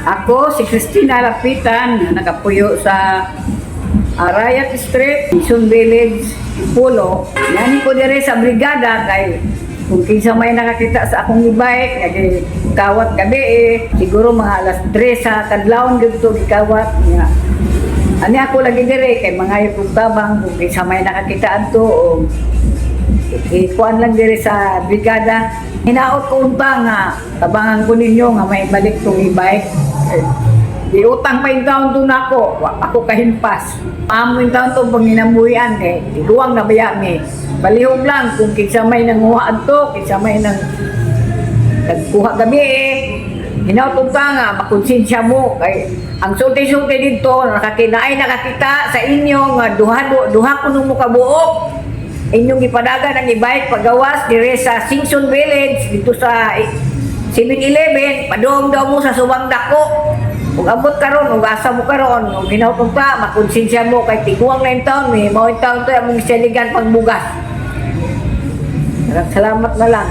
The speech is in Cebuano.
Ako, si Christina Lapitan, nga nakapuyo sa Arayat Street, Quezon Village, Pulo. Niani ko dire sa brigada kay kung kinsa may nakakita sa akong e-bike, nga kawat gabi eh, siguro mga alas 3 sa kadlawon gud gikawat nga. Ani ako lagi dire kay mga kong tabang kung kinsa may nakakita adto o ikuan lang dire sa brigada. Hinaot ko unta nga tabangan ko ninyo nga may balik tong e-bike. Eh, giutang pa yung taon to nako, wa pa ko kahimpas. Amo yung taon to panginabuhian kay tiguang na baya mi. Palihog lang kung kinsa may nanguha adto, kinsa may nang nagkuha gabi eh. Hinaot unta nga makonsensya mo kay ang sulti-sulti dito nakakinaay nakakita sa inyo nga duha duha kuno mo kabuok inyong gipadagan ang e-bike pagawas dire sa Singson Village dito sa 7-Eleven, padung daw mo sa Subang Dako. Ug abot karon, ug asa mo karon, ug hinaot pa makonsensya mo kay tiguang na taon mi mao taon to among saligan pangbugas. Salamat na lang.